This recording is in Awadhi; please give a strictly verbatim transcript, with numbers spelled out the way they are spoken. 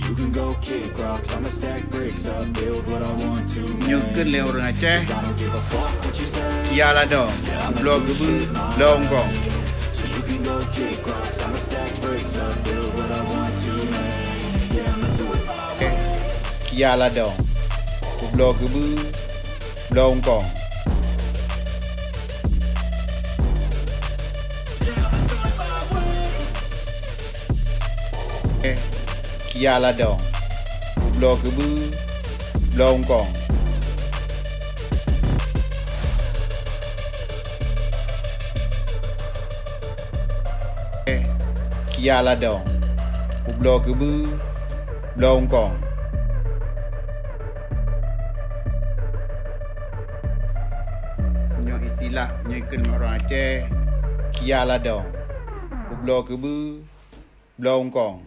You can go kick rocks, I'ma stack bricks up, build what I want to, man. Nyo ken le orang Aceh. 'Cause I don't give a fuck what you say. Kia ladong, blow gebu, blow ungkong. So you can go kick rocks, I'ma stack bricks up, build what I want to, man. Yeah, I'ma do it my way. Kia ladong, blow gebu, blow ungkong. Eh, kia ladong, blow gebu, blow ungkong. Eh, kia ladong, blow gebu, blow ungkong. Nyo istilah, nyo ikut orang Aceh, kia ladong, blow gebu, blow ungkong.